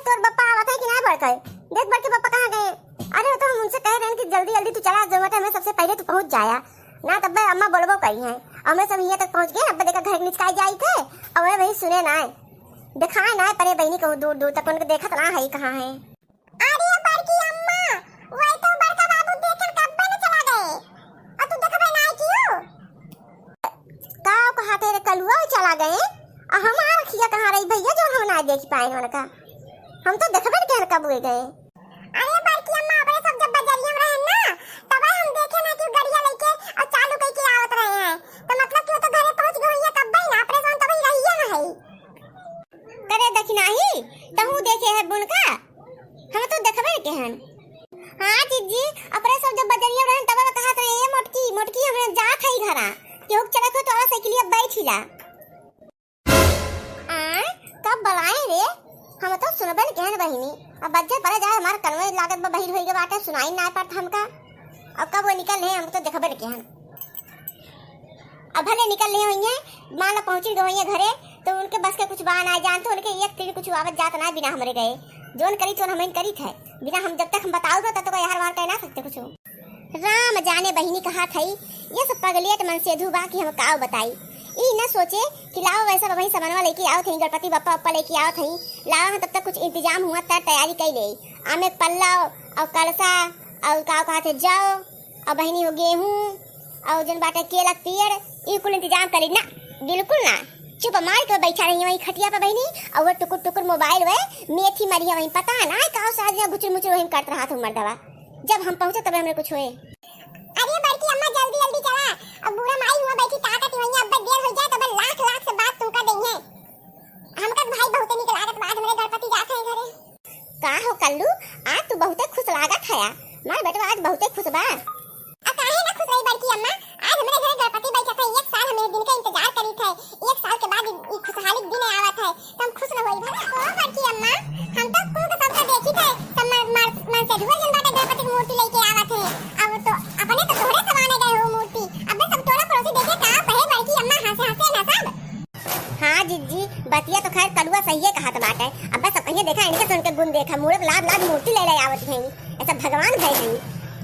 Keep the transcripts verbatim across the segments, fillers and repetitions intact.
तोर बप्पा आवत है कि नाहीं बड़के? देख बड़के बप्पा कहाँ गए? अरे वो तो हम उनसे कहे रहेन कि जल्दी जल्दी तू चला, जौन बाटे हमरे सबसे पहिले तू पहुँच जाया, ना तब्बे अम्मा बोलबो करी हैं। हमरे सब हियाँ तक पहुँच गए, अब्बे देखा घर के निचकाई जाई थे, अउर वही सुने नाहीं, देखाए नाहीं परे बहिनी कहूँ दूर दूर तक, उनके देखत ना है कहाँ है। अरे बड़की अम्मा, वही तो बड़का बाबू देखे कब्बे न चला गए, अउर तू देखबे नाहीं कियो। का कहा थे रे कलुआ, चला गए? आ हमार अखिया कहाँ रही भइया, जो हम ना देख पाए उनका? हम तो देखबे न केहन कब हुए गए। अरे बड़की अम्मा, अपने सब जब बजरिया में रहे ना, तब हम देखे ना कि गड़िया लेके और चालू कइके आवत रहे हैं। तो मतलब कि वो तो घरे पहुँच गए होइए कब्बे ना, अपने सोन तब ही रहिए ना है। करे देखी नाही, तहूँ देखे है बुनका, हम तो देखबे न केहन। हाँ जिज्जी, अपने सब जब बजरिया में रहे तब कहा थे, "ए मोटकी, मोटकी, हमरे जात है घरा, केहू चलत हो तो आवा साइकिलिया बैठी ला।" आय, कब बलाए रे? हम तो सुनबे न केहन बहिनी। अब बज्जे परे जाए, हमार कनवे लागत बा बहिर होइगे बाटे, सुनाई ना पड़त हमका। अब कब वो निकल रहे, हम तो देखबे न केहन। अब भले निकल रहे होइए, मान लो पहुँची गए होइए घरे, तो उनके बस के कुछ बा ना जान, तो उनके एक तीर कुछ आवत जात ना बिना हमरे गए। जोन करी तो हम करी थे, बिना हम जब तक हम बताओ तो तब तक यार वार कह ना सकते कुछ। राम जाने बहिनी कहा थई, ये सब पगलियट मनसेधू बा कि हम काव बताई। ई न सोचे कि लावा वैसा बबही समनवा लेके आवत हई, गणपति बप्पा उप्पा लेके आवत हई, लावा हम तब तक कुछ इंतजाम हुआ तर तैयारी कई ले, आमे पल्लव और कलसा और काव कहा थे जौ और बहिनी हो गेहूँ और जन बाटे केला के पेड़, ई कुल इंतजाम करी ना, बिल्कुल ना। चुप मार के बैठा रही वही खटिया पे बहिनी, और वो टुकुर टुकुर मोबाइल वे मेथी मरी है वहीं, पता ना काव से आज यहाँ गुचुर मुचुर वहीं करत रहा था मर्दवा। जब हम पहुँचे तबे हमरे कुछ होए। अरे बड़की अम्मा, जल्दी जल्दी चला, अब बूढ़ा माई हुआ बैठी ताकत ही वहीं, अब देर हो जाए तब लाख लाख से बात तुमका देंगे। हमका भाई बहुते निक लागत बा, आज हमरे गणपति जात है घरे। का हो कल्लू, आज तू बहुते खुश लागत है, मार बेटवा आज बहुते खुश बा। आ काहे ना खुश रही बड़की अम्मा, आज हमरे घरे गणपति बैठत है, एक साल हमरे दिन का इंतजार करी थे, एक साल के बाद ई, ई खुशहाली के दिन आवत है, तो हम खुश न होई भला? ओ बड़की अम्मा, हम तो कुल के सबका देखी थे, सब मर, मर, मनसेधुआ जन बाटे गणपति की मूर्ति लेके आवत है। अब तो अपने तो तोहरे सब आने गए हो मूर्ति, अब सब टोला पड़ोसी देखे का कहे बड़की अम्मा हंसे हंसे ना सब। हाँ जिज्जी, बतिया तो खैर कलुआ सहिए कहत बाटे। अब बस अब कहिए देखा इनके सुन के गुण देखा, मूर्ख लाद लाद मूर्ति ले ले आवत हैं, ऐसा भगवान भय नहीं।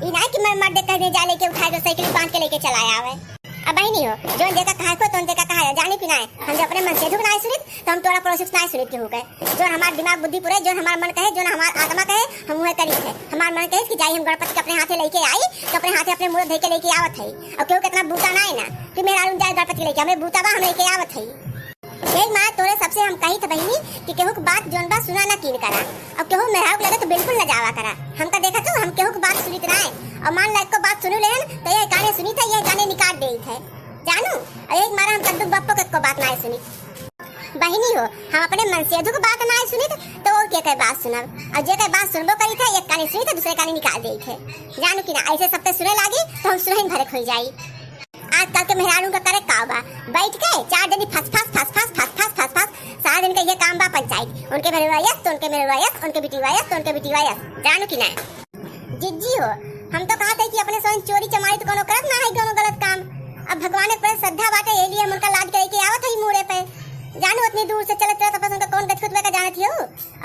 ई ना कि मैं मर्दे कह दे जा लेके उठाए तो साइकिल बांध के लेके चला आवे। अब बहिनी हो, जोन जेका कहा को तोन जेका कहा है, जाने कि नाय, हम जो अपने मनसेधू के नाय सुनित, तो हम टोला पड़ोसी के नाय सुनित केहू के। जोन हमार दिमाग बुद्धि पुरे, जोन हमार मन कहे, जोन हमार आत्मा कहे, हम वह करी थे। हमार मन कहे कि जाई हम गणपति के अपने हाथे लेके आई, तो अपने हाथे अपने मूर्त धइ के लेके आवत है। और केहू के इतना बूता नाय ना कि मेहरारू जाए गणपति लेके, हमें बूता बा, हम लेके आवत है। यही मारे तोरे सबसे हम कही थे बहिनी कि केहू के बात जोन बा सुना ना कीन करा। अब केहू मेहरारू के लगे तो बिल्कुल न जावा करा। हमका देखा तू, हम केहू के बात सुनित ना है। और मान ला एको बात सुनू लेहन, तो ये काने सुनी था, ये काने निकाल देई थे। जानू, और एक मारा हम कद्दू बप्पो के एको बात ना सुनी। बहिनी हो, हम अपने मनसेधू के बात ना सुनित, तो और के के बात सुनब? और जे के बात सुनबो करी थे, एक काने सुनी थे, दूसरे काने निकाल देई थे। जानू कि ना, ऐसे सबके सुने लागी, तो हम सुनहिन भरे खोई जाई। आजकल के मेहरारू का करे का बा, बैठ के चार जनी फस फस, फस फस, फस फस, फस फस, सारा दिन का ये काम बा पंचायत। उनके मेहरुआ यस, तो उनके मेहरुआ यस, उनके बिटिया यस, तो उनके बिटिया यस। जानू कि ना? जिज्जी हो, हम तो कहा थे कि अपने सोन चोरी चमारी तो कोनो करत ना है, कोनो गलत काम। अब भगवान पर श्रद्धा बाटे, ये लिए हम उनका लाद के लेके आवत है मूड़े पे। जानू उतनी दूर से चलत चलत अपन उनका कौन गछुत का जानत हो?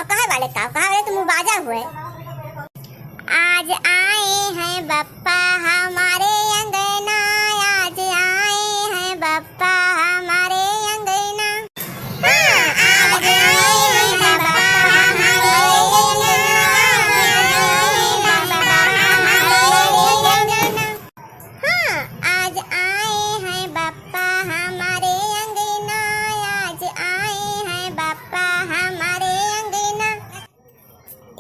अब कहे वाले का, कहे वाले तो मुँह बाजा हुए। आज आए हैं बप्पा हमारे अंगना, आज आए हैं बप्पा हमारे अंगना। हाँ, आज आए हैं बप्पा हमारे अंगना, आज आए हैं बप्पा हमारे अंगना। हाँ, आज आए हैं बप्पा हमारे अंगना, आज आए हैं बप्पा हमारे अंगना।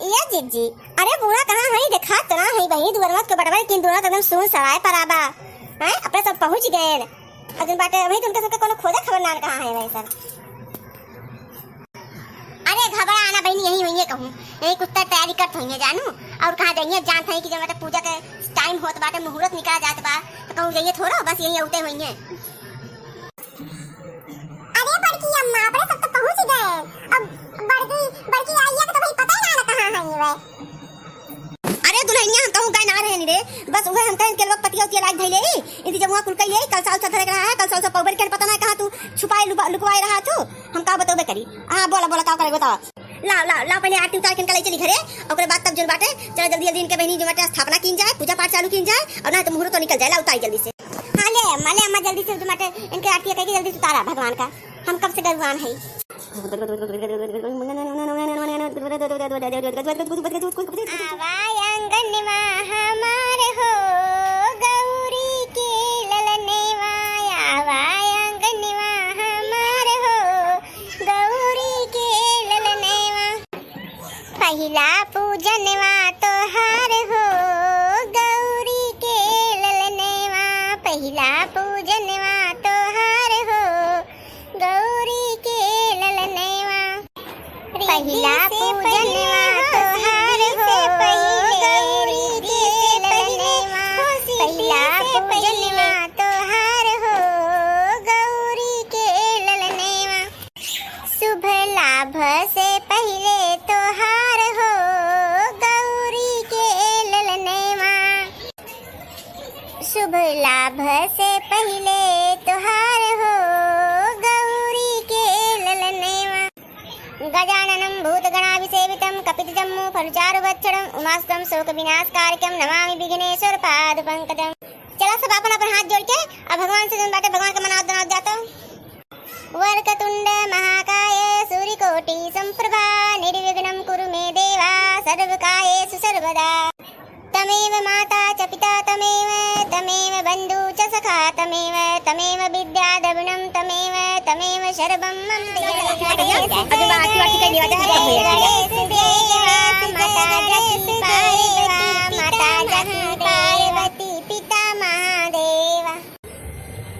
ये जिज्जी, अरे बूढ़ा कहाँ है? देखा तना है वही दुआरवा के बटवा, किन दुआरवा एकदम सुन सराय पर आबा। हैं, अपने सब पहुँच गए। अजन बाटे वही तुमके सबके कोनो खोजे खबर नान कहाँ है वही सब। अरे घबरा आना बहिनी, यही होइए कहूँ, यही कुछ तर तैयारी करत होइए जानू। और कहाँ जाइए, जानत है कि जब मतलब पूजा के टाइम होत बाटे, मुहूर्त निकाला जात बा, तो कहूँ जाइए थोड़ा, बस यही उते होइए। अरे बड़की अम्मा, अपने सब तो पहुँच गए। अब बड़की, बड़की आइया के तो भाई पता ही ना कहाँ है ये। अरे दुल्हनिया, हम कहूँ गए ना रहे रे, बस उहे हम कहें के लोग पतिया उतिया लाग धइले, इंतजाम हुआ कुल कइले, कलसा उलसा धरे के रहा है, कलसा उलसा पउबे के पता ना कहाँ तू छुपाए लुपा-, लुकवाए रहा तू, हम का बतउबे करी। हाँ बोला, बोला का करे बतावा। लाओ, लाओ, लाओ, पहिले आरती उतार के इनका ले चली घरे, ओकरे बाद तब जौन बाटे, चला जल्दी, जल्दी इनके बहिनी जौन बाटे स्थापना कीन जाए, पूजा पाठ चालू कीन जाए, और ना तो मुहूर्त निकल जाए, लाओ उतारी जल्दी से। हाँ, ले अम्मा, ले अम्मा, जल्दी से जौन बाटे इनके आरती कह के जल्दी से उतारा भगवान का, हम कब से गरुआन है। आवा आंगनवा हमार हो, गौरी के ललनवा, आवा आंगनवा हमार हो, गौरी के ललनवा। पहिला पूजनवा तोहार हो, गौरी के ललनवा, पहिला पूजनवा तोहार हो, गौरी के ललनवा। पहिला पूजनवा तोहार हो, गौरी के ललनवा। पहिला पूजनवा तोहार हो, गौरी के ललनवा। शुभ लाभ से पहिले तोहार हो, गौरी के ललनवा। शुभ लाभ से पहिले तोहार हो, गौरी के ललनवा। गजाननं भूतगणाभिसेवितं कपितजम्बूफलचारुभक्षणं उमासुतं शोकविनाशकारकं नमामि विघ्नेश्वर पादपंकजं। चला सब आपन आपन हाथ जोड़ के अब भगवान से जौन बाटे भगवान के मनावत दनावत जाता। वक्रतुंड महाकाय सूर्यकोटि संप्रभा निर्विघ्नं कुरु मे देवा सर्वकार्येषु सर्वदा। त्वमेव माता च पिता त्वमेव, त्वमेव बंधु च सखा त्वमेव, त्वमेव विद्या द्रविणं त्वमेव, त्वमेव सर्वं मम देव। अभी बात, बात करने वाला है, जय गणेश देवा, माता जाकी पार्वती, पिता महादेव। पार्वती, पिता महादेव।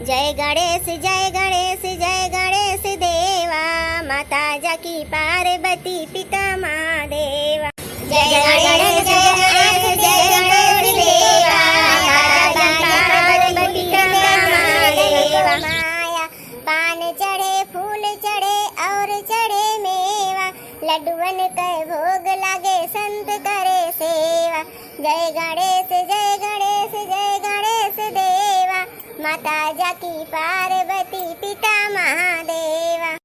जय गणेश, जय गणेश, जय गणेश देवा, माता जाकी पार्वती पिता महादेवा। जय गणेश, जय गणेश, जय गणेश देवा, माता जाकी पार्वती पिता महादेवा। माया पान चढ़े, फूल चढ़े और चढ़े मेवा, लड्डुअन के भोग लागे, संत करे सेवा। जय गणेश, जय गणेश, जय गणेश देवा, माता जाकी पार्वती पिता महादेवा।